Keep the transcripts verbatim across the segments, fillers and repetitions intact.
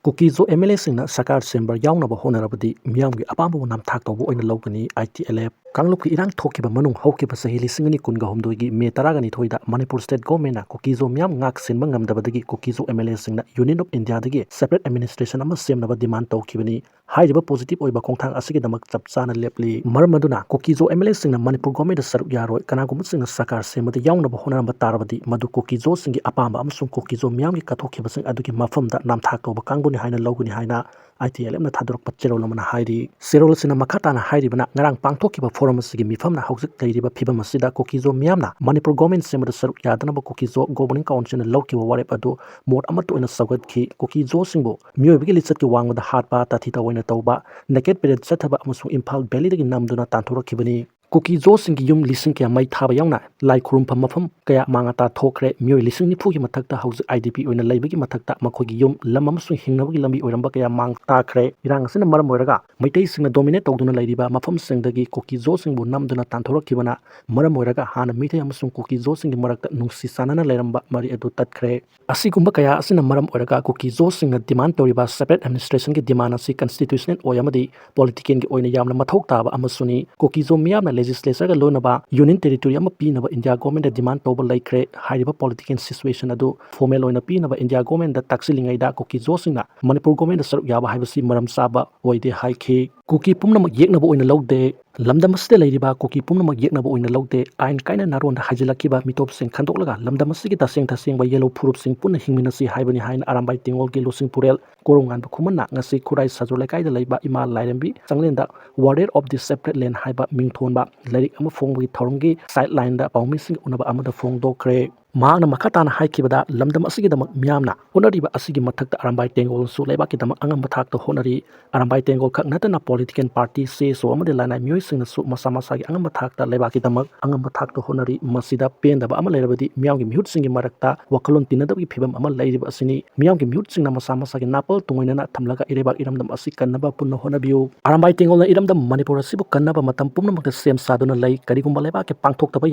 ꯀꯨꯀꯤꯖꯣ M L ꯑꯦꯁꯤꯡꯅ ꯁꯔꯀꯥꯔ ꯁꯦꯝꯕ ꯌꯥꯎꯅꯕ ꯍꯣꯠꯅꯔꯕꯗꯤ ꯃꯤꯌꯥꯝꯒꯤ ꯑꯄꯥꯝꯕꯕꯨ ꯅꯝꯊꯥꯛ ꯇꯧꯕ ꯑꯣꯏꯅ ꯂꯧꯒꯅꯤ꯫ ꯑꯥꯏ ꯇꯤ ꯑꯦꯜ ꯑꯦꯐ ꯀꯥꯡꯂꯨꯞꯀꯤ ꯏꯔꯥꯡ ꯊꯣꯛꯈꯤꯕ ꯃꯅꯨꯡ ꯍꯧꯈꯤꯕ ꯆꯍꯤ ꯂꯤꯁꯤꯡ ꯑꯅꯤ ꯀꯨꯟꯒ ꯍꯨꯝꯗꯣꯏꯒꯤ ꯃꯦ ꯇꯔꯥꯒ ꯅꯤꯊꯣꯏꯗ ꯃꯅꯤꯄꯨꯔ ꯁ꯭ꯇꯦꯠ ꯒꯣꯔꯃꯦꯟꯅ ꯀꯨꯀꯤꯖꯣ ꯃꯤꯌꯥꯝ ꯉꯥꯛ ꯁꯦꯟꯕ ꯉꯝꯗꯕꯗꯒꯤ ꯀꯨꯀꯤꯖꯣ ꯑꯦꯝ ꯑꯦꯜ ꯑꯦꯁꯤꯡꯅ ꯌꯨꯅꯤꯌꯟ ꯑꯣꯐ ꯏꯟꯗꯤꯌꯥꯗꯒꯤ ꯁꯦꯄꯔꯦꯠ ꯑꯦꯗꯃꯤꯅꯤꯁꯇ꯭ꯔꯦꯁꯟ ꯑꯃ ꯁꯦꯝꯅꯕ ꯗꯤꯃꯥꯟ ꯇꯧꯈꯤꯕꯅꯤ꯫ ꯍꯥꯏꯔꯤꯕ ꯄꯣꯖꯤꯇꯤꯚ ꯑꯣꯏꯕ ꯈꯣꯡꯊꯥꯡ ꯑꯁꯤꯒꯤꯗꯃꯛ ꯆꯞ ꯆꯥꯅ ꯂꯦꯞꯂꯤ꯫ ꯃꯔꯝ ꯑꯗꯨꯅ ꯀꯨꯀꯤꯖꯣ ꯑꯦꯝ ꯑꯦꯜ ꯑꯦꯁꯤꯡꯅ ꯃꯅꯤꯄꯨꯔ ꯒꯣꯔꯃꯦꯟꯗ ꯁꯔꯨꯛ ꯌꯥꯔꯣꯏ꯫ ꯀꯅꯥꯒꯨꯝꯕꯁꯤꯡꯅ ꯁꯔꯀꯥꯔ ꯁꯦꯝꯕꯗ ꯌꯥꯎꯅꯕ ꯍꯣꯠꯅꯔꯝꯕ ꯇꯥꯔꯕꯗꯤ ꯃꯗꯨ ꯀꯨꯀꯤꯖꯣꯁꯤꯡꯒꯤ ꯑꯄꯥꯝꯕ ꯑꯃꯁꯨꯡ ꯀꯨꯀꯤꯖꯣ ꯃꯤꯌꯥꯝꯒꯤ ꯀꯠꯊꯣꯛꯈꯤꯕꯁꯤꯡ ꯑꯗꯨꯒꯤ ꯃꯐꯝꯗ ꯅꯝꯊꯥꯛ ꯇꯧꯕ ꯀꯥꯡꯕꯨꯅꯤ ꯍꯥꯏꯅ ꯂꯧꯒꯅꯤ ꯍꯥꯏꯅ ꯑꯥꯏ ꯇꯤ ꯑꯦꯜ ꯑꯦꯐꯅ ꯊꯥꯗꯣꯔꯛꯄ ꯆꯦꯔꯣꯜ ꯑꯃꯅ ꯍꯥꯏꯔꯤ꯫ ꯆꯦꯔꯣꯜ ꯑꯁꯤꯅ ꯃꯈꯥ ꯇꯥꯅ ꯍꯥꯏꯔꯤꯕꯅ, ꯉꯔꯥꯡ ꯄꯥꯡꯊꯣꯛꯈꯤꯕ ꯐꯣꯔꯝ ꯑꯁꯤꯒꯤ ꯃꯤꯐꯝꯅ ꯍꯧꯖꯤꯛ ꯂꯩꯔꯤꯕ ꯐꯤꯕꯝ ꯑꯁꯤꯗ ꯀꯨꯀꯤꯖꯣ ꯃꯤꯌꯥꯝꯅ ꯃꯅꯤꯄꯨꯔ ꯒꯣꯔꯃꯦꯟ ꯁꯦꯝꯕꯗ ꯁꯔꯨꯛ ꯌꯥꯗꯅꯕ ꯀꯨꯀꯤꯖꯣ ꯒꯣꯕꯔꯅꯤꯡ ꯀꯥꯎꯟꯁꯤꯜꯅ ꯂꯧꯈꯤꯕ ꯋꯥꯔꯦꯞ ꯑꯗꯨ ꯃꯣꯠ ꯑꯃꯠꯇ ꯑꯣꯏꯅ ꯁꯧꯒꯠꯈꯤ꯫ ꯀꯨꯀꯤꯖꯣꯁꯤꯡꯕꯨ ꯃꯤꯑꯣꯏꯕꯒꯤ ꯂꯤꯆꯠꯀꯤ ꯋꯥꯡꯃꯗ ꯍꯥꯠꯄ, ꯇꯥꯊꯤ ꯇꯥꯑꯣꯏꯅ ꯇꯧꯕ, ꯅꯦꯀꯦꯠ ꯄꯦꯔꯦꯗ ꯆꯠꯊꯕ ꯑꯃꯁꯨꯡ ꯏꯝꯐꯥꯜ ꯚꯦꯂꯤꯗꯒꯤ ꯅꯝꯗꯨꯅ ꯇꯥꯟꯊꯣꯔꯛꯈꯤꯕꯅꯤ꯫ ꯀꯨꯀꯤꯖꯣꯁꯤꯡꯒꯤ ꯌꯨꯝ ꯂꯤꯁꯤꯡ ꯀꯌꯥ ꯃꯩ ꯊꯥꯕ ꯌꯥꯎꯅ ꯂꯥꯏ ꯈꯨꯔꯨꯝꯐꯝ ꯃꯐꯝ ꯀꯌꯥ ꯃꯥꯡ ꯑꯇꯥ ꯊꯣꯛꯈ꯭ꯔꯦ꯫ ꯃꯤꯑꯣꯏ ꯂꯤꯁꯤꯡ ꯅꯤꯐꯨꯒꯤ ꯃꯊꯛꯇ ꯍꯧꯖꯤꯛ ꯑꯥꯏ ꯗꯤ ꯄꯤ ꯑꯣꯏꯅ ꯂꯩꯕꯒꯤ ꯃꯊꯛꯇ ꯃꯈꯣꯏꯒꯤ ꯌꯨꯝ, ꯂꯝ ꯑꯃꯁꯨꯡ ꯍꯤꯡꯅꯕꯒꯤ ꯂꯝꯕꯤ ꯑꯣꯏꯔꯝꯕ ꯀꯌꯥ ꯃꯥꯡ ꯇꯥꯛꯈ꯭ꯔꯦ꯫ ꯏꯔꯥꯡ ꯑꯁꯤꯅ ꯃꯔꯝ ꯑꯣꯏꯔꯒ ꯃꯩꯇꯩꯁꯤꯡꯅ ꯗꯣꯃꯤꯅꯦꯠ ꯇꯧꯗꯨꯅ ꯂꯩꯔꯤꯕ ꯃꯐꯝꯁꯤꯡꯗꯒꯤ ꯀꯨꯀꯤꯖꯣꯁꯤꯡꯕꯨ ꯅꯝꯗꯨꯅ ꯇꯥꯟꯊꯣꯔꯛꯈꯤꯕꯅ ꯃꯔꯝ ꯑꯣꯏꯔꯒ ꯍꯥꯟꯅ ꯃꯤꯇꯩ ꯑꯃꯁꯨꯡ ꯀꯨꯀꯤꯖꯣꯁꯤꯡꯒꯤ ꯃꯔꯛꯇ ꯅꯨꯡꯁꯤ ꯆꯥꯟꯅꯅ ꯂꯩꯔꯝꯕ ꯃꯔꯤ ꯑꯗꯨ ꯇꯠꯈ꯭ꯔꯦ꯫ ꯑꯁꯤꯒꯨꯝꯕ ꯀꯌꯥ ꯑꯁꯤꯅ ꯃꯔꯝ ꯑꯣꯏꯔꯒ ꯀꯨꯀꯤꯖꯣꯁꯤꯡꯅ ꯗꯤꯃꯥꯟ ꯇꯧꯔꯤꯕ ꯁꯦꯄꯔꯦꯠ ꯑꯦꯗꯃꯤꯅꯤꯁꯇ꯭ꯔꯦꯁꯟꯒꯤ ꯗꯤꯃꯥꯟ ꯑꯁꯤ ꯀꯟꯁꯇꯤꯇ꯭ꯌꯨꯁꯅꯦꯜ ꯑꯣꯏ ꯑꯃꯗꯤ ꯄꯣꯂꯤꯇꯤꯀꯦꯜꯒꯤ ꯑꯣꯏꯅ ꯌꯥꯝꯅ ꯃꯊꯧ ꯇꯥꯕ ꯑꯃꯁꯨꯅꯤ꯫ ꯀꯨꯀꯤꯖꯣ ꯃꯤꯌꯥꯝꯅ ꯂꯦꯖꯤꯁꯂꯦꯆꯔꯒ ꯂꯣꯏꯅꯕ ꯌꯨꯅꯤꯌꯟ ꯇꯦꯔꯤꯇꯣꯔꯤ ꯑꯃ ꯄꯤꯅꯕ ꯏꯟꯗꯤꯌꯥ ꯒꯣꯔꯃꯦꯟꯗ ꯗꯤꯃꯥꯟ ꯇꯧꯕ ꯂꯩꯈ꯭ꯔꯦ꯫ ꯍꯥꯏꯔꯤꯕ ꯄꯣꯂꯤꯇꯤꯀꯦꯜ ꯁꯤꯆꯨꯋꯦꯁꯟ ꯑꯗꯨ ꯐꯣꯔꯃꯦꯜ ꯑꯣꯏꯅ ꯄꯤꯅꯕ ꯏꯟꯗꯤꯌꯥ ꯒꯣꯔꯃꯦꯟꯗ ꯇꯥꯛꯁꯤꯜꯂꯤꯉꯩꯗ ꯀꯨꯀꯤꯖꯣꯁꯤꯡꯅ ꯃꯅꯤꯄꯨꯔ ꯒꯣꯔꯃꯦꯟꯗ ꯁꯔꯨꯛ ꯌꯥꯕ ꯍꯥꯏꯕꯁꯤ ꯃꯔꯝ ꯆꯥꯕ ꯑꯣꯏꯗꯦ ꯍꯥꯏꯈꯤ꯫ ꯀꯨꯀꯤ ꯄꯨꯝꯅꯃꯛ ꯌꯦꯛꯅꯕ ꯑꯣꯏꯅ ꯂꯧꯗꯦ꯫ ꯂꯝꯗꯝ ꯑꯁꯤꯗ ꯂꯩꯔꯤꯕ ꯀꯨꯀꯤ ꯄꯨꯝꯅꯃꯛ ꯌꯦꯛꯅꯕ ꯑꯣꯏꯅ ꯂꯧꯗꯦ꯫ ꯑꯥꯏꯟ ꯀꯥꯏꯅ ꯅꯥꯔꯣꯟꯗ ꯍꯥꯏꯖꯤꯜꯂꯛꯈꯤꯕ ꯃꯤꯇꯣꯞꯁꯤꯡ ꯈꯟꯗꯣꯛꯂꯒ ꯂꯝꯗꯝ ꯑꯁꯤꯒꯤ ꯇꯁꯦꯡ ꯇꯁꯦꯡꯕ ꯌꯦꯜꯍꯧ ꯐꯨꯔꯨꯞꯁꯤꯡ ꯄꯨꯟꯅ ꯍꯤꯡꯃꯤꯟꯅꯁꯤ ꯍꯥꯏꯕꯅꯤ ꯍꯥꯏꯅ ꯑꯔꯥꯝꯕꯥꯏ ꯇꯦꯡꯒꯣꯜꯒꯤ ꯂꯨꯆꯤꯡ ꯄꯨꯔꯦꯜ ꯀꯣꯔꯧꯉꯥꯟꯕ ꯈꯨꯃꯟꯅ ꯉꯁꯤ ꯈꯨꯔꯥꯏ ꯁꯥꯖꯨ ꯂꯩꯀꯥꯏꯗ ꯂꯩꯕ ꯏꯃꯥ ꯂꯥꯏꯔꯦꯝꯕꯤ ꯆꯥꯡꯂꯦꯟꯗ Warrior of the Separate Land ꯍꯥꯏꯕ ꯃꯤꯡꯊꯣꯟꯕ ꯂꯥꯏꯔꯤꯛ ꯑꯃ ꯐꯣꯡꯕꯒꯤ ꯊꯧꯔꯝꯒꯤ ꯁꯥꯏꯠ ꯂꯥꯏꯟꯗ ꯄꯥꯎꯃꯤꯁꯤꯡꯒ ꯎꯅꯕ ꯑꯃꯗ ꯐꯣꯡꯗꯣꯛꯈ꯭ꯔꯦ꯫ ꯃꯍꯥꯛꯅ ꯃꯈꯥ ꯇꯥꯅ ꯍꯥꯏꯈꯤꯕꯗ, ꯂꯝꯗꯝ ꯑꯁꯤꯒꯤꯗꯃꯛ ꯃꯤꯌꯥꯝꯅ ꯍꯣꯠꯅꯔꯤꯕ ꯑꯁꯤꯒꯤ ꯃꯊꯛꯇ ꯑꯔꯥꯝꯕꯥꯏ ꯇꯦꯡꯒꯣꯜꯅꯁꯨ ꯂꯩꯕꯥꯛꯀꯤꯗꯃꯛ ꯑꯉꯝꯕ ꯊꯥꯛꯇ ꯍꯣꯠꯅꯔꯤ꯫ ꯑꯔꯥꯝꯕꯥꯏ ꯇꯦꯡꯒꯣꯜ ꯈꯛ ꯅꯠꯇꯅ ꯄꯣꯂꯤꯇꯤꯀꯦꯜ ꯄꯥꯔꯇꯤ, ꯁꯤ ꯑꯦꯁ ꯑꯣ ꯑꯃꯗꯤ ꯂꯅꯥꯏ ꯃꯤꯑꯣꯏꯁꯤꯡꯅꯁꯨ ꯃꯁꯥ ꯃꯁꯥꯒꯤ ꯑꯉꯝꯕ ꯊꯥꯛꯇ ꯂꯩꯕꯥꯛꯀꯤꯗꯃꯛ ꯑꯉꯝꯕ ꯊꯥꯛꯇ ꯍꯣꯠꯅꯔꯤ꯫ ꯃꯁꯤꯗ ꯄꯦꯟꯗꯕ ꯑꯃ ꯂꯩꯔꯕꯗꯤ ꯃꯤꯌꯥꯝꯒꯤ ꯃꯤꯍꯨꯠꯁꯤꯡꯒꯤ ꯃꯔꯛꯇ ꯋꯥꯈꯜꯂꯣꯟ ꯇꯤꯟꯅꯗꯕꯒꯤ ꯐꯤꯕꯝ ꯑꯃ ꯂꯩꯔꯤꯕ ꯑꯁꯤꯅꯤ꯫ ꯃꯤꯌꯥꯝꯒꯤ ꯃꯤꯍꯨꯠꯁꯤꯡꯅ ꯃꯁꯥ ꯃꯁꯥꯒꯤ ꯅꯥꯄꯜ ꯇꯨꯡꯑꯣꯏꯅꯅ ꯊꯝꯂꯒ ꯏꯔꯩꯕꯥꯛ ꯏꯔꯝꯗꯝ ꯑꯁꯤ ꯀꯟꯅꯕ ꯄꯨꯟꯅ ꯍꯣꯠꯅꯕꯤꯌꯨ꯫ ꯑꯔꯥꯝꯕꯥꯏ ꯇꯦꯡꯒꯣꯜꯅ ꯏꯔꯝꯗꯝ ꯃꯅꯤꯄꯨꯔ ꯑꯁꯤꯕꯨ ꯀꯟꯅꯕ ꯃꯇꯝ ꯄꯨꯝꯅꯃꯛꯇ ꯁꯦꯝ ꯁꯥꯗꯨꯅ ꯂꯩ꯫ ꯀꯔꯤꯒꯨꯝꯕ ꯂꯩꯕꯥꯛꯀꯤ ꯄꯥꯡꯊꯣꯛꯇꯕ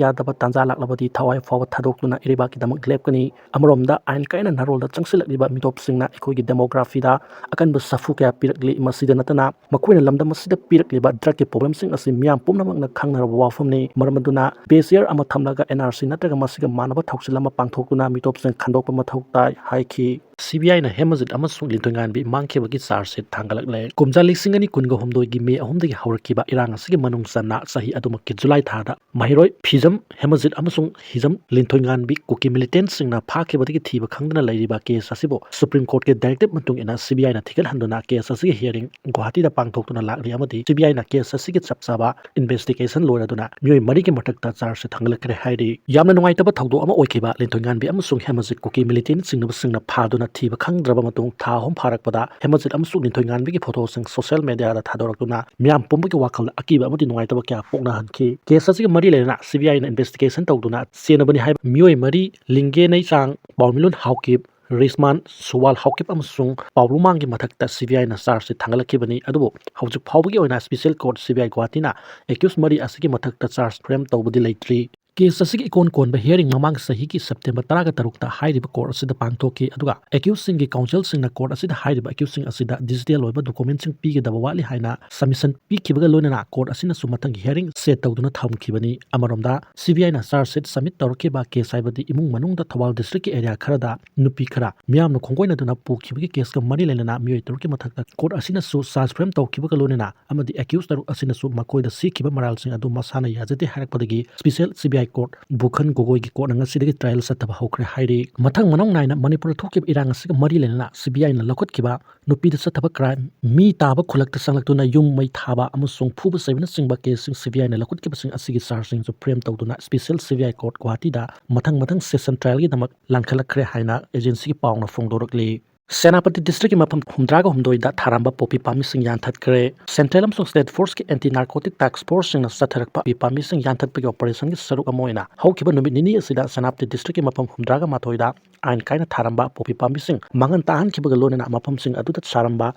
ꯌꯥꯗꯕ ꯇꯥꯟꯖꯥ ꯂꯥꯛꯂꯕꯗꯤ ꯊꯋꯥꯏ ꯐꯥꯎꯕ ꯊꯥꯗꯣꯛꯇꯨꯅ ꯂꯩꯕꯥꯛꯀꯤꯗꯃꯛ ꯂꯦꯞꯀꯅꯤ꯫ ꯑꯃꯔꯣꯝꯗ ꯑꯥꯏꯟ ꯀꯥꯏꯅ ꯅꯥꯔꯣꯜꯗ ꯆꯪꯁꯤꯜꯂꯛꯂꯤꯕ ꯃꯤꯇꯣꯞꯁꯤꯡꯅ ꯑꯩꯈꯣꯏꯒꯤ demographyꯗ ꯑꯀꯟꯕ ꯁꯥꯐꯨ ꯀꯌꯥ ꯄꯤꯔꯛꯂꯤ꯫ ꯃꯁꯤꯗ ꯅꯠꯇꯅ ꯃꯈꯣꯏꯅ ꯂꯝꯗꯝ ꯑꯁꯤꯗ ꯄꯤꯔꯛꯂꯤꯕ drugꯀꯤ problemꯁꯤꯡ ꯑꯁꯤ ꯃꯤꯌꯥꯝ ꯄꯨꯝꯅꯃꯛꯅ ꯈꯪꯅꯔꯕ ꯋꯥꯐꯝꯅꯤ꯫ ꯃꯔꯝ ꯑꯗꯨꯅ base year ꯑꯃ ꯊꯝꯂꯒ NRC ꯅꯠꯇ꯭ꯔꯒ ꯃꯁꯤꯒ ꯃꯥꯟꯅꯕ ꯊꯧꯁꯤꯜ ꯑꯃ ꯄꯥꯡꯊꯣꯛꯇꯨꯅ ꯃꯤꯇꯣꯞꯁꯤꯡ ꯈꯟꯗꯣꯛꯄ ꯃꯊꯧ ꯇꯥꯏ ꯍꯥꯏꯈꯤ꯫ CBIꯅ ꯍꯦꯃꯖꯤꯠ ꯑꯃꯁꯨꯡ ꯂꯤꯟꯊꯣꯏꯉꯥꯟꯕꯤ ꯃꯥꯡꯈꯤꯕꯒꯤ charge sheet ꯊꯥꯡꯒꯠꯂꯛꯂꯦ꯫ ꯀꯨꯝꯖꯥ ꯂꯤꯁꯤꯡ ꯑꯅꯤ ꯀꯨꯟꯒ ꯍꯨꯝꯗꯣꯏꯒꯤ ꯃꯦ ꯑꯍꯨꯝꯗꯒꯤ ꯍꯧꯔꯛꯈꯤꯕ ꯏꯔꯥꯡ ꯑꯁꯤꯒꯤ ꯃꯅꯨꯡ ꯆꯟꯅ ꯆꯍꯤ ꯑꯗꯨꯃꯛꯀꯤ ꯖꯨꯂꯥꯏ ꯊꯥꯗ ꯃꯍꯩꯔꯣꯏ ꯐꯤꯖꯝ ꯍꯦꯃꯖꯤꯠ ꯑꯃꯁꯨꯡ ꯍꯤꯖꯝ ꯂꯤꯟꯊꯣꯏꯉꯥꯟꯕꯤ ꯀꯨꯀꯤ militantꯁꯤꯡꯅ ꯐꯥꯈꯤꯕꯗꯒꯤ ꯊꯤꯕ ꯈꯪꯗꯅ ꯂꯩꯔꯤꯕ case ꯑꯁꯤꯕꯨ Supreme Courtꯀꯤ directive ꯃꯇꯨꯡ ꯏꯟꯅ CBIꯅ ꯊꯤꯒꯠꯍꯟꯗꯨꯅ case ꯑꯁꯤꯒꯤ hearing ꯒꯨꯋꯥꯍꯥꯇꯤꯗ ꯄꯥꯡꯊꯣꯛꯇꯨꯅ ꯂꯥꯛꯂꯤ ꯑꯃꯗꯤ CBIꯅ case ꯑꯁꯤꯒꯤ ꯆꯞ ꯆꯥꯕ investigation ꯂꯣꯏꯔꯗꯨꯅ ꯃꯤꯑꯣꯏ ꯃꯔꯤꯒꯤ ꯃꯊꯛꯇ charge sheet ꯊꯥꯡꯒꯠꯂꯛꯈ꯭ꯔꯦ ꯍꯥꯏꯔꯤ꯫ ꯌꯥꯝꯅ ꯅꯨꯡꯉꯥꯏꯇꯕ ꯊꯧꯗꯣꯛ ꯑꯃ ꯑꯣꯏꯈꯤꯕ ꯂꯤꯟꯊꯣꯏꯉꯥꯟꯕꯤ ꯑꯃꯁꯨꯡ ꯍꯦꯃꯖꯤꯠ ꯀꯨꯀꯤ militant ꯆꯤꯡꯅꯕꯁꯤꯡꯅ ꯐꯥꯗꯨꯅ ꯊꯤꯕ ꯈꯪꯗ꯭ꯔꯕ ꯃꯇꯨꯡ ꯊꯥ ꯑꯍꯨꯝ ꯐꯥꯔꯛꯄꯗ ꯍꯦꯃꯖꯤꯠ ꯑꯃꯁꯨꯡ ꯂꯤꯟꯊꯣꯏꯉꯥꯟꯕꯤꯒꯤ photoꯁꯤꯡ social mediaꯗ ꯊꯥꯗꯣꯔꯛꯇꯨꯅ ꯃꯤꯌꯥꯝ ꯄꯨꯝꯕꯒꯤ ꯋꯥꯈꯜꯗ ꯑꯀꯤꯕ ꯑꯃꯗꯤ ꯅꯨꯡꯉꯥꯏꯇꯕ ꯀꯌꯥ ꯄꯣꯛꯅꯍꯟꯈꯤ꯫ Case ꯑꯁꯤꯒꯤ ꯃꯔꯤ ꯂꯩꯅꯅ CBIꯅ investigation ꯇꯧꯗꯨꯅ ꯆꯦꯟꯅꯕꯅꯤ ꯍꯥꯏꯕ ꯃꯤꯑꯣꯏ ꯃꯔꯤ, ꯂꯤꯡꯒꯦ ꯅꯩꯆꯥꯡ, ꯄꯥꯎꯃꯤꯂꯨꯟ ꯍꯥꯎꯀꯤꯞ, ꯔꯤꯁꯃꯥꯟ ꯁꯨꯋꯥꯜ ꯍꯥꯎꯀꯤꯞ ꯑꯃꯁꯨꯡ ꯄꯥꯎꯂꯨꯃꯥꯡꯒꯤ ꯃꯊꯛꯇ CBIꯅ charge sheet ꯊꯥꯡꯒꯠꯂꯛꯈꯤꯕꯅꯤ꯫ ꯑꯗꯨꯕꯨ ꯍꯧꯖꯤꯛ ꯐꯥꯎꯕꯒꯤ ꯑꯣꯏꯅ special court CBI ꯒꯨꯋꯥꯍꯥꯇꯤꯅ accused ꯃꯔꯤ ꯑꯁꯤꯒꯤ ꯃꯊꯛꯇ charge frame ꯇꯧꯕꯗꯤ ꯂꯩꯇ꯭ꯔꯤ꯫ Case ꯑꯁꯤꯒꯤ ꯏꯀꯣꯟ ꯀꯣꯟꯕ hearing ꯃꯃꯥꯡ ꯆꯍꯤꯒꯤ September ꯇꯔꯥꯒ ꯇꯔꯨꯛꯇ ꯍꯥꯏꯔꯤꯕ court ꯑꯁꯤꯗ ꯄꯥꯡꯊꯣꯛꯈꯤ, ꯑꯗꯨꯒ accusedꯁꯤꯡꯒꯤ counselꯁꯤꯡꯅ court ꯑꯁꯤꯗ ꯍꯥꯏꯔꯤꯕ accusedꯁꯤꯡ ꯑꯁꯤꯗ digital ꯑꯣꯏꯕ documentꯁꯤꯡ ꯄꯤꯒꯗꯕ ꯋꯥꯠꯂꯤ ꯍꯥꯏꯅ submission ꯄꯤꯈꯤꯕꯒ ꯂꯣꯏꯅꯅ court ꯑꯁꯤꯅꯁꯨ ꯃꯊꯪꯒꯤ hearing set ꯇꯧꯗꯨꯅ ꯊꯝꯈꯤꯕꯅꯤ꯫ ꯑꯃꯔꯣꯝꯗ CBIꯅ charge sheet submit ꯇꯧꯔꯛꯈꯤꯕ case ꯍꯥꯏꯕꯗꯤ ꯏꯃꯨꯡ ꯃꯅꯨꯡꯗ ꯊꯧꯕꯥꯜ districtꯀꯤ area ꯈꯔꯗ ꯅꯨꯄꯤ ꯈꯔ ꯃꯤꯌꯥꯝꯅ ꯈꯣꯡꯒꯣꯏꯅꯗꯨꯅ ꯄꯨꯈꯤꯕꯒꯤ caseꯀ ꯃꯔꯤ ꯂꯩꯅꯅ ꯃꯤꯑꯣꯏ ꯇꯔꯨꯛꯀꯤ ꯃꯊꯛꯇ court ꯑꯁꯤꯅꯁꯨ charge frame ꯇꯧꯈꯤꯕꯒ ꯂꯣꯏꯅꯅ ꯑꯃꯗꯤ accused ꯇꯔꯨꯛ ꯑꯁꯤꯅꯁꯨ ꯃꯈꯣꯏꯗ ꯁꯤꯈꯤꯕ ꯃꯔꯥꯜꯁꯤꯡ ꯑꯗꯨ ꯃꯁꯥꯅ ꯌꯥꯖꯗꯦ ꯍꯥꯏꯔꯛꯄꯗꯒꯤ special CBI court ꯚꯨꯈꯟ ꯒꯣꯒꯣꯏꯒꯤ courtꯅ ꯉꯁꯤꯗꯒꯤ trial ꯆꯠꯊꯕ ꯍꯧꯈ꯭ꯔꯦ ꯍꯥꯏꯔꯤ꯫ ꯃꯊꯪ ꯃꯅꯥꯎ ꯅꯥꯏꯅ ꯃꯅꯤꯄꯨꯔꯗ ꯊꯣꯛꯈꯤꯕ ꯏꯔꯥꯡ ꯑꯁꯤꯒ ꯃꯔꯤ ꯂꯩꯅꯅ CBIꯅ ꯂꯧꯈꯠꯈꯤꯕ ꯅꯨꯄꯤꯗ ꯆꯠꯊꯕ crime, ꯃꯤ ꯇꯥꯕ ꯈꯨꯜꯂꯛꯇ ꯆꯪꯂꯛꯇꯨꯅ ꯌꯨꯝ ꯃꯩ ꯊꯥꯕ ꯑꯃꯁꯨꯡ ꯐꯨꯕ ꯆꯩꯕꯅꯆꯤꯡꯕ caseꯁꯤꯡ CBIꯅ ꯂꯧꯈꯠꯈꯤꯕꯁꯤꯡ ꯑꯁꯤꯒꯤ chargeꯁꯤꯡꯁꯨ frame ꯇꯧꯗꯨꯅ special CBI court ꯒꯨꯋꯥꯍꯥꯇꯤꯗ ꯃꯊꯪ ꯃꯊꯪ session trialꯒꯤꯗꯃꯛ ꯂꯥꯡꯈꯠꯂꯛꯈ꯭ꯔꯦ ꯍꯥꯏꯅ agencyꯒꯤ ꯄꯥꯎꯅ ꯐꯣꯡꯗꯣꯔꯛꯂꯤ꯫ ꯁꯦꯅꯥꯄꯇꯤ districtꯀꯤ ꯃꯐꯝ ꯍꯨꯝꯗ꯭ꯔꯥꯒ ꯍꯨꯝꯗꯣꯏꯗ ꯊꯥꯔꯝꯕ poppy ꯄꯥꯝꯕꯤꯁꯤꯡ ꯌꯥꯟꯊꯠꯈ꯭ꯔꯦ꯫ Central ꯑꯃꯁꯨꯡ state forceꯀꯤ anti narcotic task forceꯁꯤꯡꯅ ꯆꯠꯊꯔꯛꯄ poppy ꯄꯥꯝꯕꯤꯁꯤꯡ ꯌꯥꯟꯊꯠꯄꯒꯤ operationꯒꯤ ꯁꯔꯨꯛ ꯑꯃ ꯑꯣꯏꯅ ꯍꯧꯈꯤꯕ ꯅꯨꯃꯤꯠ ꯅꯤꯅꯤ ꯑꯁꯤꯗ ꯁꯦꯅꯥꯄꯇꯤ districtꯀꯤ ꯃꯐꯝ ꯍꯨꯝꯗ꯭ꯔꯥꯒ ꯃꯥꯊꯣꯏꯗ ꯑꯥꯏꯟ ꯀꯥꯏꯅ ꯊꯥꯔꯝꯕ poppy ꯄꯥꯝꯕꯤꯁꯤꯡ ꯃꯥꯡꯍꯟ ꯇꯥꯛꯍꯟꯈꯤꯕꯒ ꯂꯣꯏꯅꯅ ꯃꯐꯝꯁꯤꯡ ꯑꯗꯨꯗ ꯁꯥꯔꯝꯕ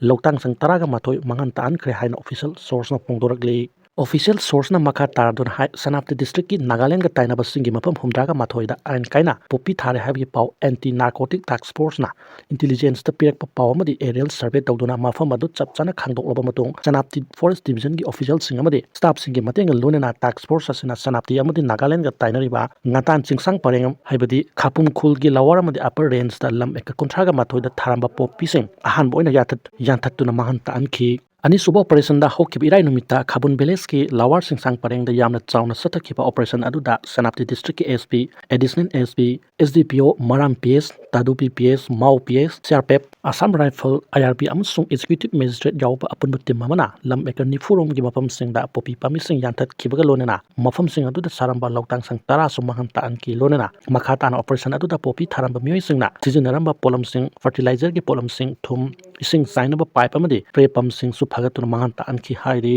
ꯂꯧꯇꯥꯡꯁꯪ ꯇꯔꯥꯒ ꯃꯥꯊꯣꯏ ꯃꯥꯡꯍꯟ ꯇꯥꯛꯍꯟꯈ꯭ꯔꯦ ꯍꯥꯏꯅ official sourceꯅ ꯐꯣꯡꯗꯣꯔꯛꯂꯤ꯫ Official sourceꯅ ꯃꯈꯥ ꯇꯥꯔꯗꯨꯅ ꯍꯥꯏ, ꯁꯦꯅꯥꯄꯇꯤ districtꯀꯤ ꯅꯥꯒꯥꯂꯦꯟꯗꯒ ꯇꯥꯏꯅꯕꯁꯤꯡꯒꯤ ꯃꯐꯝ ꯍꯨꯝꯗ꯭ꯔꯥꯒ ꯃꯥꯊꯣꯏꯗ ꯑꯥꯏꯟ ꯀꯥꯏꯅ poppy ꯊꯥꯔꯦ ꯍꯥꯏꯕꯒꯤ ꯄꯥꯎ Anti Narcotic Task Forceꯅ intelligenceꯇ ꯄꯤꯔꯛꯄ ꯄꯥꯎ ꯑꯃꯗꯤ aerial survey ꯇꯧꯗꯨꯅ ꯃꯐꯝ ꯑꯗꯨ ꯆꯞ ꯆꯥꯅ ꯈꯪꯗꯣꯛꯂꯕ ꯃꯇꯨꯡ, ꯁꯦꯅꯥꯄꯇꯤ forest divisionꯒꯤ officialꯁꯤꯡ ꯑꯃꯗꯤ staffꯁꯤꯡꯒꯤ ꯃꯇꯦꯡꯒ ꯂꯣꯏꯅꯅ task force ꯑꯁꯤꯅ ꯁꯦꯅꯥꯄꯇꯤ ꯑꯃꯗꯤ ꯅꯥꯒꯥꯂꯦꯟꯗꯒ ꯇꯥꯏꯅꯔꯤꯕ ꯉꯥꯇꯥꯟ ꯆꯤꯡꯁꯥꯡ ꯄꯔꯦꯡ ꯍꯥꯏꯕꯗꯤ ꯈꯥꯄꯨꯝ ꯈꯨꯜꯒꯤ lower ꯑꯃꯗꯤ upper rangeꯇ ꯂꯝ acre ꯀꯨꯟꯊ꯭ꯔꯥꯒ ꯃꯥꯊꯣꯏꯗ ꯊꯥꯔꯝꯕ poppyꯁꯤꯡ ꯑꯍꯥꯟꯕ ꯑꯣꯏꯅ ꯌꯥꯟꯊꯠ-, ꯌꯥꯟꯊꯠꯇꯨꯅ ꯃꯥꯡꯍꯟ ꯇꯥꯛꯍꯟꯈꯤ꯫ ꯑꯅꯤꯁꯨꯕ operationꯗ ꯍꯧꯈꯤꯕ ꯏꯔꯥꯏ ꯅꯨꯃꯤꯠꯇ ꯈꯥꯕꯨꯟ villageꯀꯤ lower ꯆꯤꯡꯁꯥꯡ ꯄꯔꯦꯡꯗ ꯌꯥꯝꯅ ꯆꯥꯎꯅ ꯆꯠꯊꯈꯤꯕ operation ꯑꯗꯨꯗ Senapati districtꯀꯤ SP, additional SP, SDPO, ꯃꯔꯥꯝ PS, ꯇꯥꯗꯨꯄꯤ PS, ꯃꯥꯎ PS, CRPF, Assam Rifle, IRB ꯑꯃꯁꯨꯡ executive magistrate ꯌꯥꯎꯕ ꯑꯄꯨꯟꯕ team ꯑꯃꯅ ꯂꯝ acre ꯅꯤꯐꯨ ꯔꯣꯝꯒꯤ ꯃꯐꯝꯁꯤꯡꯗ poppy ꯄꯥꯝꯕꯤꯁꯤꯡ ꯌꯥꯟꯊꯠꯈꯤꯕꯒ ꯂꯣꯏꯅꯅ ꯃꯐꯝꯁꯤꯡ ꯑꯗꯨꯗ ꯁꯥꯔꯝꯕ ꯂꯧꯇꯥꯡ ꯁꯪ ꯇꯔꯥꯁꯨ ꯃꯥꯡꯍꯟ ꯇꯥꯛꯍꯟꯈꯤ꯫ ꯂꯣꯏꯅꯅ ꯃꯈꯥ ꯇꯥꯅ operation ꯑꯗꯨꯗ poppy ꯊꯥꯔꯝꯕ ꯃꯤꯑꯣꯏꯁꯤꯡꯅ ꯁꯤꯖꯤꯟꯅꯔꯝꯕ ꯄꯣꯠꯂꯝꯁꯤꯡ, fertilizerꯒꯤ ꯄꯣꯠꯂꯝꯁꯤꯡ, ꯊꯨꯝ, ꯏꯁꯤꯡ ꯆꯥꯏꯅꯕ pipe ꯑꯃꯗꯤ spray pumpꯁꯤꯡꯁꯨ ꯐꯥꯒꯠꯇꯨꯅ ꯃꯥꯡꯍꯟ ꯇꯥꯛꯍꯟꯈꯤ ꯍꯥꯏꯔꯤ꯫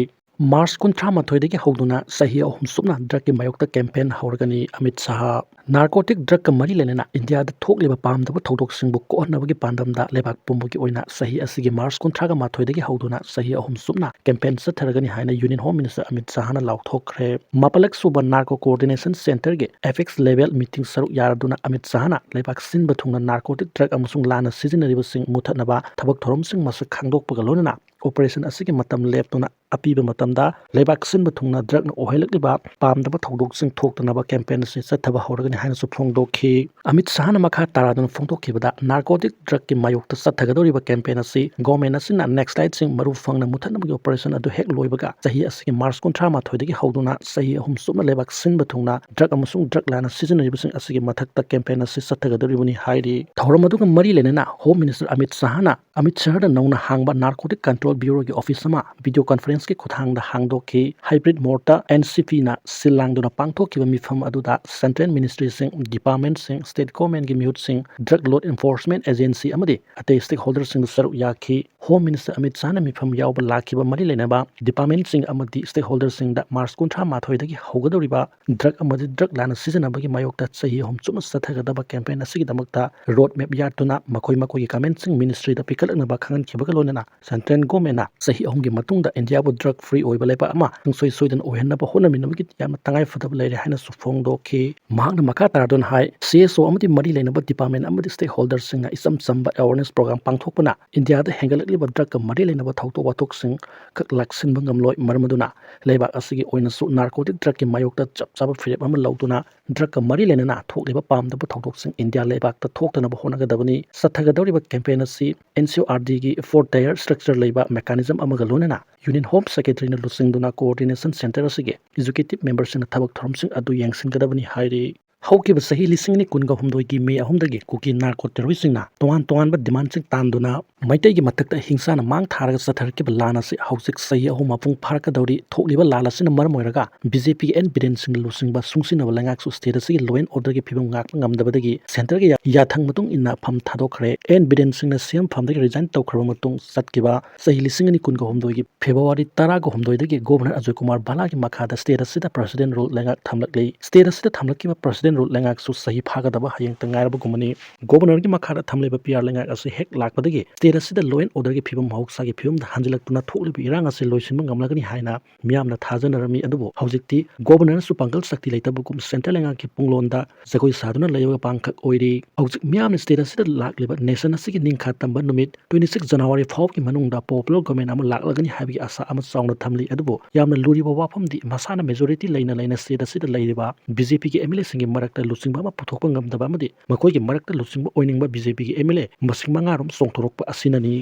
March ꯀꯨꯟꯊ꯭ꯔꯥ ꯃꯥꯊꯣꯏꯗꯒꯤ ꯍꯧꯗꯨꯅ ꯆꯍꯤ ꯑꯍꯨꯝ ꯆꯨꯞꯅ drugꯀꯤ ꯃꯥꯌꯣꯛꯇ campaign ꯍꯧꯔꯒꯅꯤ꯫ ꯑꯃꯤꯠ ꯁꯥꯍ꯫ Narcotic drugꯀ ꯃꯔꯤ ꯂꯩꯅꯅ ꯏꯟꯗꯤꯌꯥꯗ ꯊꯣꯛꯂꯤꯕ ꯄꯥꯝꯗꯕ ꯊꯧꯗꯣꯛꯁꯤꯡꯕꯨ ꯀꯣꯛꯍꯟꯅꯕꯒꯤ ꯄꯥꯟꯗꯝꯗ ꯂꯩꯕꯥꯛ ꯄꯨꯝꯕꯒꯤ ꯑꯣꯏꯅ ꯆꯍꯤ ꯑꯁꯤꯒꯤ March ꯀꯨꯟꯊ꯭ꯔꯥꯒ ꯃꯥꯊꯣꯏꯗꯒꯤ ꯍꯧꯗꯨꯅ ꯆꯍꯤ ꯑꯍꯨꯝ ꯆꯨꯞꯅ campaign ꯆꯠꯊꯔꯒꯅꯤ ꯍꯥꯏꯅ Union Home Minister ꯑꯃꯤꯠ ꯁꯥꯍꯅ ꯂꯥꯎꯊꯣꯛꯈ꯭ꯔꯦ꯫ ꯃꯥꯄꯜꯂꯛ ꯁꯨꯕ Narco Coordination Centreꯒꯤ apex level meeting ꯁꯔꯨꯛ ꯌꯥꯔꯗꯨꯅ ꯑꯃꯤꯠ ꯁꯥꯍꯅ ꯂꯩꯕꯥꯛ ꯁꯤꯟꯕ ꯊꯨꯡꯅ narcotic drug ꯑꯃꯁꯨꯡ ꯂꯥꯟꯅ ꯁꯤꯖꯤꯟꯅꯔꯤꯕꯁꯤꯡ ꯃꯨꯊꯠꯅꯕ ꯊꯕꯛ ꯊꯧꯔꯝꯁꯤꯡ ꯃꯁꯛ ꯈꯪꯗꯣꯛꯄꯒ ꯂꯣꯏꯅꯅ operation ꯑꯁꯤꯒꯤ ꯃꯇꯝ ꯂꯦꯞꯇꯨꯅ ꯑꯄꯤꯕ ꯃꯇꯝꯗ ꯂꯩꯕꯥꯛ ꯁꯤꯟꯕ ꯊꯨꯡꯅ drugꯅ ꯑꯣꯏꯍꯜꯂꯛꯂꯤꯕ ꯄꯥꯝꯗꯕ ꯊꯧꯗꯣꯛꯁꯤꯡ ꯊꯣꯛꯇꯅꯕ campaign ꯑꯁꯤ ꯆꯠꯊꯕ ꯍꯧꯔꯒꯅꯤ ꯍꯥꯏꯅꯁꯨ ꯐꯣꯡꯗꯣꯛꯈꯤ꯫ ꯑꯃꯤꯠ ꯁꯥꯍꯅ ꯃꯈꯥ ꯇꯥꯔꯗꯨꯅ ꯐꯣꯡꯗꯣꯛꯈꯤꯕꯗ narcotic drugꯀꯤ ꯃꯥꯌꯣꯛꯇ ꯆꯠꯊꯒꯗꯧꯔꯤꯕ campaign ꯑꯁꯤ government ꯑꯁꯤꯅ Naxaliteꯁꯤꯡ ꯃꯔꯨ ꯐꯪꯅ ꯃꯨꯊꯠꯅꯕꯒꯤ operation ꯑꯗꯨ ꯍꯦꯛ ꯂꯣꯏꯕꯒ ꯆꯍꯤ ꯑꯁꯤꯒꯤ March ꯀꯨꯟꯊ꯭ꯔꯥ ꯃꯥꯊꯣꯏꯗꯒꯤ ꯍꯧꯗꯨꯅ ꯆꯍꯤ ꯑꯍꯨꯝ ꯆꯨꯞꯅ ꯂꯩꯕꯥꯛ ꯁꯤꯟꯕ ꯊꯨꯡꯅ drug ꯑꯃꯁꯨꯡ drug ꯂꯥꯟꯅ ꯁꯤꯖꯤꯟꯅꯔꯤꯕꯁꯤꯡ ꯑꯁꯤꯒꯤ ꯃꯊꯛꯇ campaign ꯑꯁꯤ ꯆꯠꯊꯒꯗꯧꯔꯤꯕꯅꯤ ꯍꯥꯏꯔꯤ꯫ ꯊꯧꯔꯝ ꯑꯗꯨꯒ ꯃꯔꯤ ꯂꯩꯅꯅ Home Minister ꯑꯃꯤꯠ ꯁꯥꯍꯅ ꯑꯃꯤꯠꯁꯔꯗ ꯅꯧꯅ ꯍꯥꯡꯕ Narcotic Control Bureauꯒꯤ office ꯑꯃ video conferenceꯀꯤ ꯈꯨꯠꯊꯥꯡꯗ ꯍꯥꯡꯗꯣꯛꯈꯤ꯫ Hybrid modeꯇ NCPꯅ ꯁꯤꯜ ꯂꯥꯡꯗꯨꯅ ꯄꯥꯡꯊꯣꯛꯈꯤꯕ ꯃꯤꯐꯝ ꯑꯗꯨꯗ central ministryꯁꯤꯡ, departmentꯁꯤꯡ, state governmentꯀꯤ ꯃꯤꯍꯨꯠꯁꯤꯡ, drug law enforcement agency ꯑꯃꯗꯤ ꯑꯇꯩ stakeholderꯁꯤꯡꯁꯨ ꯁꯔꯨꯛ ꯌꯥꯈꯤ꯫ Home Minister Amit Shahꯅ ꯃꯤꯐꯝ ꯌꯥꯎꯕ ꯂꯥꯛꯈꯤꯕ ꯃꯔꯤ ꯂꯩꯅꯕ departmentꯁꯤꯡ ꯑꯃꯗꯤ stakeholderꯁꯤꯡꯗ March ꯀꯨꯟꯊ꯭ꯔꯥ ꯃꯥꯊꯣꯏꯗꯒꯤ ꯍꯧꯒꯗꯧꯔꯤꯕ drug ꯑꯃꯗꯤ drug ꯂꯥꯟꯅ ꯁꯤꯖꯤꯟꯅꯕꯒꯤ ꯃꯥꯌꯣꯛꯇ ꯆꯍꯤ ꯑꯍꯨꯝ ꯆꯨꯞꯅ ꯆꯠꯊꯒꯗꯕ campaign ꯑꯁꯤꯒꯤꯗꯃꯛꯇ road map ꯌꯥꯠꯇꯨꯅ ꯃꯈꯣꯏ ꯃꯈꯣꯏꯒꯤ commentꯁꯤꯡ ministryꯗ ꯄꯤꯈꯠꯂꯛꯅꯕ ꯈꯪꯍꯟꯈꯤꯕꯒ ꯂꯣꯏꯅꯅ central governmentꯅ ꯆꯍꯤ ꯑꯍꯨꯝꯒꯤ ꯃꯇꯨꯡꯗ ꯏꯟꯗꯤꯌꯥꯕꯨ drug free ꯑꯣꯏꯕ ꯂꯩꯕꯥꯛ ꯑꯃ ꯁꯨꯡꯁꯣꯏ ꯁꯣꯏꯗꯅ ꯑꯣꯏꯍꯟꯅꯕ ꯍꯣꯠꯅꯃꯤꯟꯅꯕꯒꯤ ꯌꯥꯝꯅ ꯇꯉꯥꯏ ꯐꯗꯕ ꯂꯩꯔꯦ ꯍꯥꯏꯅꯁꯨ ꯐꯣꯡꯗꯣꯛꯈꯤ꯫ ꯃꯍꯥꯛꯅ ꯃꯈꯥ ꯇꯥꯔꯗꯨꯅ ꯍꯥꯏ, CSO ꯑꯃꯗꯤ ꯃꯔꯤ ꯂꯩꯅꯕ department ꯑꯃꯗꯤ stakeholderꯁꯤꯡꯅ ꯏꯆꯝ ꯆꯝꯕ awareness program ꯄꯥꯡꯊꯣꯛꯄꯅ ꯏꯟꯗꯤꯌꯥꯗ ꯍꯦꯟꯒꯠꯂꯛꯂꯤꯕ drugꯀ ꯃꯔꯤ ꯂꯩꯅꯕ ꯊꯧꯗꯣꯛ ꯋꯥꯊꯣꯛꯁꯤꯡ ꯈꯛ ꯂꯥꯛꯁꯤꯟꯕ ꯉꯝꯂꯣꯏ꯫ ꯃꯔꯝ ꯑꯗꯨꯅ ꯂꯩꯕꯥꯛ ꯑꯁꯤꯒꯤ ꯑꯣꯏꯅꯁꯨ narcotic drugꯀꯤ ꯃꯥꯌꯣꯛꯇ ꯆꯞ ꯆꯥꯕ ꯐꯤꯔꯦꯞ ꯑꯃ ꯂꯧꯗꯨꯅ drugꯀ ꯃꯔꯤ ꯂꯩꯅꯅ ꯊꯣꯛꯂꯤꯕ ꯄꯥꯝꯗꯕ ꯊꯧꯗꯣꯛꯁꯤꯡ ꯏꯟꯗꯤꯌꯥ ꯂꯩꯕꯥꯛꯇ ꯊꯣꯛꯇꯅꯕ ꯍꯣꯠꯅꯒꯗꯕꯅꯤ꯫ ꯆꯠꯊꯒꯗꯧꯔꯤꯕ campaign ꯑꯁꯤ NCERTꯒꯤ four tier structure ꯂꯩꯕ mechanism ꯑꯃꯒ ꯂꯣꯏꯅꯅ Union Home Secretaryꯅ ꯂꯨꯆꯤꯡꯗꯨꯅ coordination centre ꯑꯁꯤꯒꯤ executive memberꯁꯤꯡꯅ ꯊꯕꯛ ꯊꯧꯔꯝꯁꯤꯡ ꯑꯗꯨ ꯌꯦꯡꯁꯤꯟꯒꯗꯕꯅꯤ ꯍꯥꯏꯔꯤ꯫ ꯍꯧꯈꯤꯕ ꯆꯍꯤ ꯂꯤꯁꯤꯡ ꯑꯅꯤ ꯀꯨꯟꯒ ꯍꯨꯝꯗꯣꯏꯒꯤ May ꯑꯍꯨꯝꯗꯒꯤ ꯀꯨꯀꯤ narco terroristꯁꯤꯡꯅ ꯇꯣꯉꯥꯟ ꯇꯣꯉꯥꯟꯕ demandꯁꯤꯡ ꯇꯥꯟꯗꯨꯅ ꯃꯩꯇꯩꯒꯤ ꯃꯊꯛꯇ ꯍꯤꯡꯁꯥꯅ ꯃꯥꯡ ꯊꯥꯔꯒ ꯆꯠꯊꯔꯛꯈꯤꯕ ꯂꯥꯟ ꯑꯁꯤ ꯍꯧꯖꯤꯛ ꯆꯍꯤ ꯑꯍꯨꯝ ꯃꯄꯨꯡ ꯐꯥꯔꯛꯀꯗꯧꯔꯤ꯫ ꯊꯣꯛꯂꯤꯕ ꯂꯥꯟ ꯑꯁꯤꯅ ꯃꯔꯝ ꯑꯣꯏꯔꯒ BJPꯒꯤ N ꯕꯤꯔꯦꯟ ꯁꯤꯡꯅ ꯂꯨꯆꯤꯡꯕ ꯁꯨꯡꯁꯤꯟꯅꯕ ꯂꯩꯉꯥꯛꯁꯨ state ꯑꯁꯤꯒꯤ law and orderꯒꯤ ꯐꯤꯕꯝ ꯉꯥꯛꯄ ꯉꯝꯗꯕꯗꯒꯤ centreꯒꯤ ꯌꯥ-, ꯌꯥꯊꯪ ꯃꯇꯨꯡ ꯏꯟꯅ ꯐꯝ ꯊꯥꯗꯣꯛꯈ꯭ꯔꯦ꯫ N ꯕꯤꯔꯦꯟ ꯁꯤꯡꯅ ꯁꯤꯑꯦꯝ ꯐꯝꯗꯒꯤ resign ꯇꯧꯈ꯭ꯔꯕ ꯃꯇꯨꯡ ꯆꯠꯈꯤꯕ ꯆꯍꯤ ꯂꯤꯁꯤꯡ ꯑꯅꯤ ꯀꯨꯟꯒ ꯍꯨꯝꯗꯣꯏꯒꯤ February ꯇꯔꯥꯒ ꯍꯨꯝꯗꯣꯏꯗꯒꯤ Governor ꯑꯖꯣꯏ ꯀꯨꯃꯥꯔ ꯚꯥꯂꯥꯒꯤ ꯃꯈꯥꯗ state ꯑꯁꯤꯗ President rule ꯂꯩꯉꯥꯛ ꯊꯝꯂꯛꯂꯤ꯫ State ꯑꯁꯤꯗ ꯊꯝꯂꯛꯈꯤꯕ President rule ꯂꯩꯉꯥꯛꯁꯨ ꯆꯍꯤ ꯐꯥꯒꯗꯕ ꯍꯌꯦꯡꯇ ꯉꯥꯏꯔꯕꯒꯨꯝꯕꯅꯤ꯫ Governorꯒꯤ ꯃꯈꯥꯗ ꯊꯝꯂꯤꯕ P R ꯂꯩꯉꯥꯛ ꯑꯁꯤ ꯍꯦꯛ ꯂꯥꯛꯄꯗꯒꯤ state ꯑꯁꯤꯗ law and orderꯒꯤ ꯐꯤꯕꯝ ꯃꯍꯧꯁꯥꯒꯤ ꯐꯤꯕꯝꯗ ꯍꯟꯖꯤꯜꯂꯛꯇꯨꯅ ꯊꯣꯛꯂꯤꯕ ꯏꯔꯥꯡ ꯑꯁꯤ ꯂꯣꯏꯁꯤꯟꯕ ꯉꯝꯂꯒꯅꯤ ꯍꯥꯏꯅ ꯃꯤꯌꯥꯝꯅ ꯊꯥꯖꯅꯔꯝꯃꯤ꯫ ꯑꯗꯨꯕꯨ ꯍꯧꯖꯤꯛꯇꯤ Governorꯅꯁꯨ ꯄꯥꯡꯒꯜ ꯁꯛꯇꯤ ꯂꯩꯇꯕꯒꯨꯝ centre ꯂꯩꯉꯥꯛꯀꯤ ꯄꯨꯡꯂꯣꯟꯗ ꯖꯒꯣꯏ ꯁꯥꯗꯨꯅ ꯂꯩꯕ ꯄꯥꯡꯈꯛ ꯑꯣꯏꯔꯤ꯫ ꯍꯧꯖꯤꯛ ꯃꯤꯌꯥꯝꯅ state ꯑꯁꯤꯗ ꯂꯥꯛꯂꯤꯕ nation ꯑꯁꯤꯒꯤ ꯅꯤꯡꯈꯥ ꯇꯝꯕ ꯅꯨꯃꯤꯠ twenty six January ꯐꯥꯎꯕꯒꯤ ꯃꯅꯨꯡꯗ popular government ꯑꯃ ꯂꯥꯛꯂꯒꯅꯤ ꯍꯥꯏꯕꯒꯤ ꯑꯥꯁꯥ ꯑꯃ ꯆꯥꯎꯅ ꯊꯝꯂꯤ꯫ ꯑꯗꯨꯕꯨ ꯌꯥꯝꯅ ꯂꯨꯔꯤꯕ ꯋꯥꯐꯝꯗꯤ ꯃꯁꯥꯅ majority ꯂꯩꯅ ꯂꯩꯅ state ꯑꯁꯤꯗ ꯂꯩꯔꯤꯕ BJPꯒꯤ MLAꯁꯤꯡꯒꯤ ꯃꯔꯛꯇ ꯂꯨꯆꯤꯡꯕ ꯑꯃ ꯄꯨꯊꯣꯛꯄ ꯉꯝꯗꯕ ꯑꯃꯗꯤ ꯃꯈꯣꯏꯒꯤ ꯃꯔꯛꯇ ꯂꯨꯆꯤꯡꯕ ꯑꯣꯏꯅꯤꯡꯕ BJPꯒꯤ MLA ꯃꯁꯤꯡ ꯃꯉꯥꯔꯣꯝ ꯆꯣꯡꯊꯣꯔꯛꯄ ꯑꯁꯤꯅꯅꯤ꯫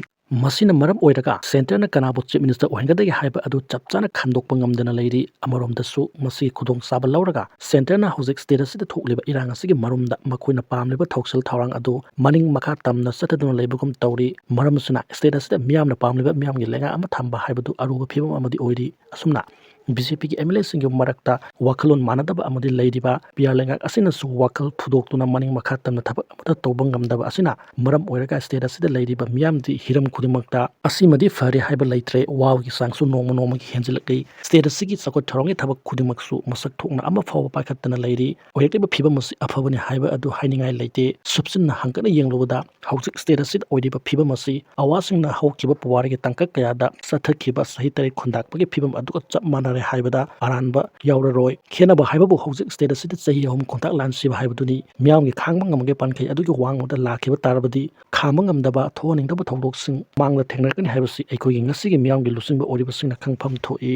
ꯃꯁꯤꯅ ꯃꯔꯝ ꯑꯣꯏꯔꯒ centreꯅ ꯀꯅꯥꯕꯨ Chief Minister ꯑꯣꯏꯍꯟꯒꯗꯒꯦ ꯍꯥꯏꯕ ꯑꯗꯨ ꯆꯞ ꯆꯥꯅ ꯈꯟꯗꯣꯛꯄ ꯉꯝꯗꯅ ꯂꯩꯔꯤ꯫ ꯑꯃꯔꯣꯝꯗꯁꯨ ꯃꯁꯤꯒꯤ ꯈꯨꯗꯣꯡꯆꯥꯕ ꯂꯧꯔꯒ centreꯅ ꯍꯧꯖꯤꯛ state ꯑꯁꯤꯗ ꯊꯣꯛꯂꯤꯕ ꯏꯔꯥꯡ ꯑꯁꯤꯒꯤ ꯃꯔꯨꯝꯗ ꯃꯈꯣꯏꯅ ꯄꯥꯝꯂꯤꯕ ꯊꯧꯁꯤꯜ ꯊꯧꯔꯥꯡ ꯑꯗꯨ ꯃꯅꯤꯡ ꯃꯈꯥ ꯇꯝꯅ ꯆꯠꯊꯗꯨꯅ ꯂꯩꯕꯒꯨꯝ ꯇꯧꯔꯤ꯫ ꯃꯔꯝ ꯑꯁꯤꯅ state ꯑꯁꯤꯗ ꯃꯤꯌꯥꯝꯅ ꯄꯥꯝꯂꯤꯕ ꯃꯤꯌꯥꯝꯒꯤ ꯂꯩꯉꯥꯛ ꯑꯃ ꯊꯝꯕ ꯍꯥꯏꯕꯗꯨ ꯑꯔꯨꯕ ꯐꯤꯕꯝ ꯑꯃꯗꯤ ꯑꯣꯏꯔꯤ꯫ ꯑꯁꯨꯝꯅ ꯕꯤ ꯖꯦ ꯄꯤꯒꯤ ꯑꯦꯝ ꯑꯦꯜ ꯑꯦꯁꯤꯡꯒꯤ ꯃꯔꯛꯇ ꯋꯥꯈꯜꯂꯣꯟ ꯃꯥꯟꯅꯗꯕ ꯑꯃꯗꯤ ꯂꯩꯔꯤꯕ ꯄꯤ ꯑꯥꯔ ꯂꯩꯉꯥꯛ ꯑꯁꯤꯅꯁꯨ ꯋꯥꯈꯜ ꯐꯨꯗꯣꯛꯇꯨꯅ ꯃꯅꯤꯡ ꯃꯈꯥ ꯇꯝꯅ ꯊꯕꯛ ꯑꯃꯠꯇ ꯇꯧꯕ ꯉꯝꯗꯕ ꯑꯁꯤꯅ ꯃꯔꯝ ꯑꯣꯏꯔꯒ ꯁ꯭ꯇꯦꯠ ꯑꯁꯤꯗ ꯂꯩꯔꯤꯕ ꯃꯤꯌꯥꯝꯗꯤ ꯍꯤꯔꯝ ꯈꯨꯗꯤꯡꯃꯛꯇ ꯑꯁꯤꯃꯗꯤ ꯐꯔꯦ ꯍꯥꯏꯕ ꯂꯩꯇ꯭ꯔꯦ꯫ ꯋꯥꯕꯒꯤ ꯆꯥꯡꯁꯨ ꯅꯣꯡꯃ ꯅꯣꯡꯃꯒꯤ ꯍꯦꯟꯖꯤꯜꯂꯛꯂꯤ꯫ ꯁ꯭ꯇꯦꯠ ꯑꯁꯤꯒꯤ ꯆꯥꯎꯈꯠ ꯊꯧꯔꯥꯡꯒꯤ ꯊꯕꯛ ꯈꯨꯗꯤꯡꯃꯛꯁꯨ ꯃꯁꯛ ꯊꯣꯛꯅ ꯑꯃ ꯐꯥꯎꯕ ꯄꯥꯏꯈꯠꯇꯅ ꯂꯩꯔꯤ꯫ ꯑꯣꯏꯔꯛꯂꯤꯕ ꯐꯤꯕꯝ ꯑꯁꯤ ꯑꯐꯕꯅꯤ ꯍꯥꯏꯕ ꯑꯗꯨ ꯍꯥꯏꯅꯤꯡꯉꯥꯏ ꯂꯩꯇꯦ꯫ ꯁꯨꯞꯆꯤꯟꯅ ꯍꯪꯀꯠꯅ ꯌꯦꯡꯂꯨꯕꯗ ꯍꯧꯖꯤꯛ ꯁ꯭ꯇꯦꯠ ꯑꯁꯤꯗ ꯑꯣꯏꯔꯤꯕ ꯐꯤꯕꯝ ꯑꯁꯤ ꯑꯋꯥꯁꯤꯡꯅ ꯍꯧꯈꯤꯕ ꯄꯨꯋꯥꯔꯤꯒꯤ ꯇꯥꯡꯀꯛ ꯀꯌꯥꯗ ꯆꯠꯊꯈꯤꯕ ꯆꯍꯤ ꯇꯔꯦꯠ ꯈꯨꯟꯗꯥꯛꯄꯒꯤ ꯐꯤꯕꯝ ꯑꯗꯨꯒ ꯆꯞ ꯃꯥꯟꯅꯔꯦ ꯍꯥꯏꯕꯗ ꯑꯔꯥꯟꯕ ꯌꯥꯎꯔꯔꯣꯏ꯫ ꯈꯦꯠꯅꯕ ꯍꯥꯏꯕꯕꯨ ꯍꯧꯖꯤꯛ ꯁ꯭ꯇꯦꯠ ꯑꯁꯤꯗ ꯆꯍꯤ ꯑꯍꯨꯝ ꯈꯣꯡꯊꯥꯛ ꯂꯥꯟꯁꯤꯕ ꯍꯥꯏꯕꯗꯨꯅꯤ꯫ ꯃꯤꯌꯥꯝꯒꯤ ꯈꯥꯡꯕ ꯉꯝꯕꯒꯤ ꯄꯥꯟꯈꯩ ꯑꯗꯨꯒꯤ ꯋꯥꯡꯃꯗ ꯂꯥꯛꯈꯤꯕ ꯇꯥꯔꯕꯗꯤ ꯈꯥꯝꯕ ꯉꯝꯗꯕ ꯊꯣꯛꯍꯟꯅꯤꯡꯗꯕ ꯊꯧꯗꯣꯛꯁꯤꯡ ꯃꯥꯡꯗ ꯊꯦꯡꯅꯔꯛꯀꯅꯤ ꯍꯥꯏꯕꯁꯤ ꯑꯩꯈꯣꯏꯒꯤ ꯉꯁꯤꯒꯤ ꯃꯤꯌꯥꯝꯒꯤ ꯂꯨꯆꯤꯡꯕ ꯑꯣꯏꯔꯤꯕꯁꯤꯡꯅ ꯈꯪꯐꯝ ꯊꯣꯛꯏ꯫